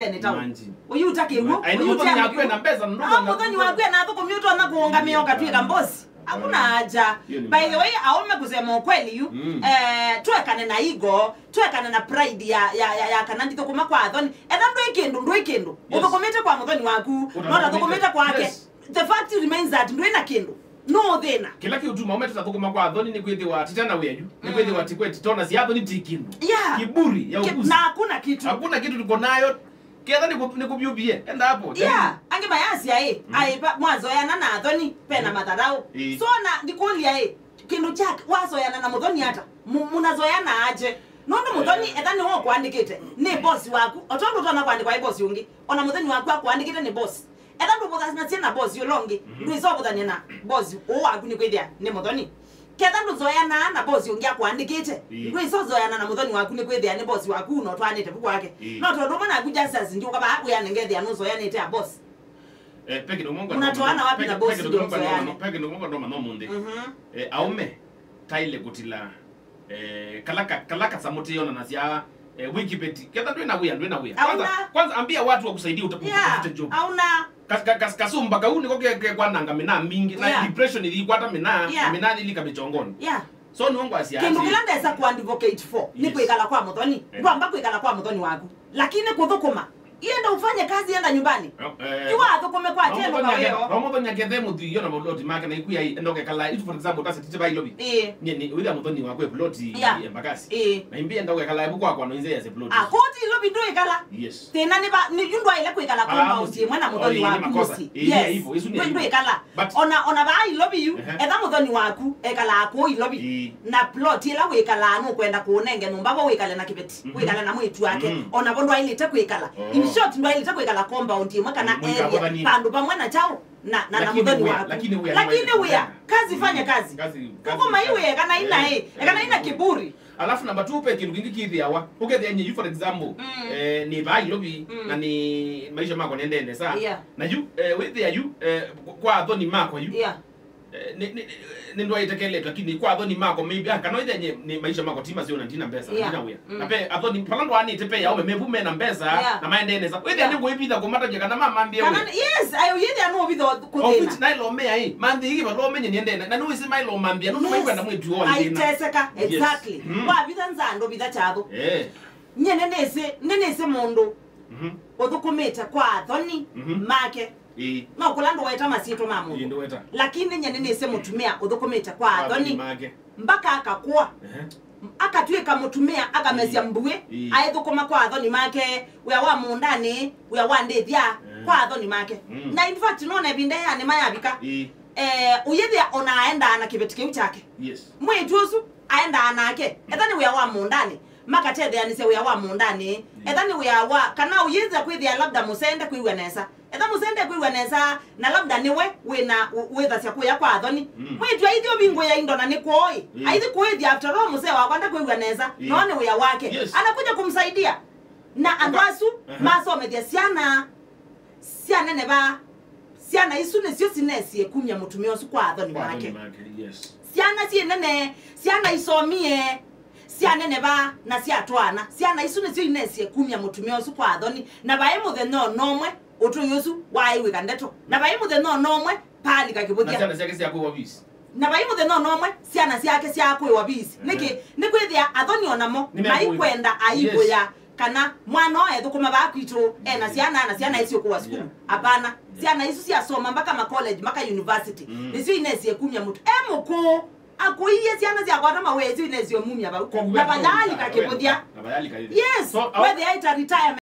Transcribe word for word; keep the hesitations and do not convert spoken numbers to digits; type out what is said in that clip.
Nĩ tau. Imagine. Ũyu ũtakĩw'o, ai, ũyu mũthoni ũteanĩkĩw'o. Naku ena mbesa, ndũkona. Ah, mũthoni waku ena athũkũmi ũtona kũũngamĩa ũkatw'ĩka mbosi. Hakuna haja. Hiyo ni mbaya. By the way, aume kusema ukweli yu, mm, eh, twekane na ego, twekane na pride ya, ya, ya, ya kana ndithũkũma kwa athoni. Etha ndwĩ kĩndũ, ndwĩ kĩndũ. Yes. Ũthũkũmĩte kwa mũthoni waku, no ndathũkũmĩte kwake. Yes. The fact remains that ndwĩ na kĩndũ. No thĩna. Kĩla kĩũtuma aume tũtathũkũma kwa athoni nĩ kwĩthĩwa titana wĩa yu. Nĩ kwĩthĩwa tikweti tona sia athoni ti kĩndũ. Yeah. Kiburi ya upuzi. Na hakuna kitu. Hakuna kitu tuko nayo. Ketha nĩ kũ-, nĩ kũvyũvie. Enda hapo. Yeah. Angĩ mayasya ĩ, mm, ai, pa, mwazoeana na athoni, pena matharau. Ĩ. So na ndikũlya ĩ, kĩndũ kyake, wazoeana na mũthoni ata? Mu-, mũnazoeana aje? Nũndũ mũthoni, eh, etha nĩwe ũkũandĩkĩte, nĩ boss waku. O tondũ ũtonya kũandĩkwa ĩ boss ũngĩ, ona mũthoni waku akũandĩkĩte nĩ boss. Etha ndũvũthanasya na boss ũla ũngĩ, mhm, ndwĩsa ũvũthany'a na boss ũũ waku nĩ kwĩthĩa nĩ mũthoni. Ketha ndũzoeanaa na boss ũngĩ akũandĩkĩte, ĩĩ, ndwĩsa ũzoeana na mũthoni waku nĩ kwĩthĩa nĩ boss waku na ũtwaanĩte vu kwake. Ĩĩ. No tondũ ũmwe naku Justus ndiũka vaa wĩanengethĩa nũzoeanĩte a boss. Eh, pe kĩndũ kĩmwe ngwenda. Mũnatoana wapi na boss ndũmzoeane? Pe kĩndũ kĩmwe ngwenda ũmanye ũmũnthĩ. Mhm. Eh, aume taile kũtila eh, kala ka-, kala kasamũ tĩonanasya, eh, wĩ kĩveti. Ketha ndwĩ na wĩa, ndwĩ na wĩa. Kwanza, auna, kwanza ambia watu wakusaidie uta-, yeah, utafute job. Auna. Kas-, ka-, kas-, kasumba kau nĩko ke-, ke kwananga mĩnaa mingĩ. Na, yeah, depression ĩthikwata mĩnaa, yeah, na mĩnaa ĩlika mĩchongoni. Yeah. So nĩwe ngwasya kĩndũ atĩ kĩla ndesa kũ advocate for nĩ, yes, kwĩkala kwa mũthoni. Eh. Ndwamba kwĩkala kwa mũthoni waku. Lakini kũthũkũma, enda ufanye kazi, enda nyumbani. No, eh, yu athũkũme kwa no tena mũthoni ake, kaweo. No mũthoni akethe mũthwii na maploti make na ikuya enda ũkekala. If, for example, tase tite vai lovi. Ĩĩ. Nye nĩ, wĩthĩa mũthoni wakwe ploti, ĩĩ, ya Embakasi. Ĩĩ. Na imbi enda ũkekala ebu kwakwa no inze ya se ploti. Ah, koti lovi ndũĩkala. Yes. Tena nĩ ba, nĩ yu ndwaĩle kwĩkala compound ĩmwe na mũthoni waku mũsyĩ. Ĩĩ, yes, hivyo, isu nĩ ndwĩkala. But ona, ona vaa Ilovi yu, ehe, etha mũthoni waku ekalaa kũu Ilovi, ĩĩ, na plot ĩla wĩkalaa nũkwenda kũũnenge nyũmba vo wĩkale na kĩveti, mhm, wĩkale na mwĩĩtu wake, mm, ona vo ndwaĩlĩte kwĩkala. Oh. In short, ndwaĩlĩte kwĩkala compound ĩmwe kana, mm, area, mũikavũthanie, vandũ vamwe na kyaũ na, na, na mũthoni waku. Lakini wĩa, lakini wĩa, kazi fanya kazi. Kazi, kazi, thũkũma ĩ wĩa, ekana ina, eh, ĩ, ekana ina kiburi. Alafu number two, pe kĩndũ kĩngĩ kĩthĩawa. Ũkethĩa nye yu, for example, mm, eh, nĩ vaa Ilovi, mm, na nĩ maisha makwa nendee nesa. Yeah. Na yu, eh, wĩthĩa yu, eh, kwa athoni makwa yu. Yeah. Eh, nĩ, nĩ, nĩ ndwaĩtekeletwe, lakini kwa athoni makwa maybe, ah, kana wĩthĩa nye nĩ maisha makwa ti maseo na ndina mbesa, yeah, ndina wĩa. Mm. Na pe athoni, pala ndwaanĩte pe yao, mevu mena mbesa, yeah, na maendee nesa. Wĩthĩa, yeah, nĩ ngũĩvitha kũmatavya kana mamambie kana wĩa. Yes, ayo yĩthĩa no vitho. Of which nailomea ĩ, manthi ĩĩ valomenye nĩendee na nĩwĩsĩ mailomambia nũndũ, yes, maikwenda mwĩtu wao thĩna. Aiteseka, yes, exactly. Mm. Wavitha nzando vitha kyatho. Eh. Nye nĩnĩsĩ, nĩnĩsĩ mũndũ, mhm, ũthũkũmĩte kwa athoni, mhm, make. Ĩĩ. No kũla ndũweta masyĩtwa ma mũndũ. Ĩĩ, ndũweta. Lakini nye nĩnĩsĩ mũtumĩa ũthũkũmĩte kwa athoni. Kwa athoni make. Mpaka akakũa. Ehe. Akatw'ĩka mũtumĩa, akamesya, ĩĩ, mbuĩ, ĩĩ, aĩthũkũma kwa athoni make, wĩa wa mũũndanĩ, wĩa wa ndĩthya, eh, kwa athoni make. Mm. Na in fact, nona ĩvinda ĩyanĩ mayavika, ĩĩ, eh, ũyĩthĩa ona aendaa na kĩveti kĩu kyake. Yes. Mwĩĩtu ũsu aendaa nake, mm, etha nĩ wĩa wa mũũndanĩ, makatetheanĩsya wĩa wa mũũndanĩ, mm, etha nĩ wĩa wa, kana ũyĩthĩa kwĩthĩa labda mũsende kwĩw'a nesa. Etha mũsende kwĩw'a nesa, na labda nĩwe wĩna ũ-, wĩthasya kũya kwa athoni. Mm. Mwĩĩtu aithi ũvingũĩa indo na nĩ kwoĩ. Mm. Aithi kũĩthya after all mũsee wakwa ndakwĩw'a nesa, mm, no nĩ wĩa wake. Yes. Anakuja kumsaidia. Na andũ asu, aha, masomethya syana, syaneneva. Syana isu nĩsyo sinesie kumya mũtumĩa ũsu kwa athoni make. Kwa athoni make, yes. Syana syĩ nene, syana isomie, syaneneva na syatwaana. Syana isu nĩsyo inesie kumya mũtumĩa ũsu kwa athoni. Na vai mũthenya o na ũmwe ũtũi ũsu waaĩw'ĩka ndeto. Na vai mũthenya o na ũmwe paalika kĩvũthya. Na syana syake syakwĩwa visi. Na vai mũthenya o na ũmwe syana syake syaakwĩwa visi. Ehe. Nĩkĩ? Nĩkwĩthĩa athoni o namo maikwenda aivũya, yes, kana mwana ũũ ethũkũma vaa kwitũ, ena syana, na syana isu kũwa sukulu. Yeah. Apana. Yeah. Syana isu syasoma mpaka ma college, mpaka university. Mm. Nĩsyo inesie kumya mũtu. E mũkũũ, akũie syana syakwata mawĩa, isu inesie mumya vau. Na vayaalika kĩvũthya. Na vayaalika kĩvũthya. Yes, so, whether aita retirement.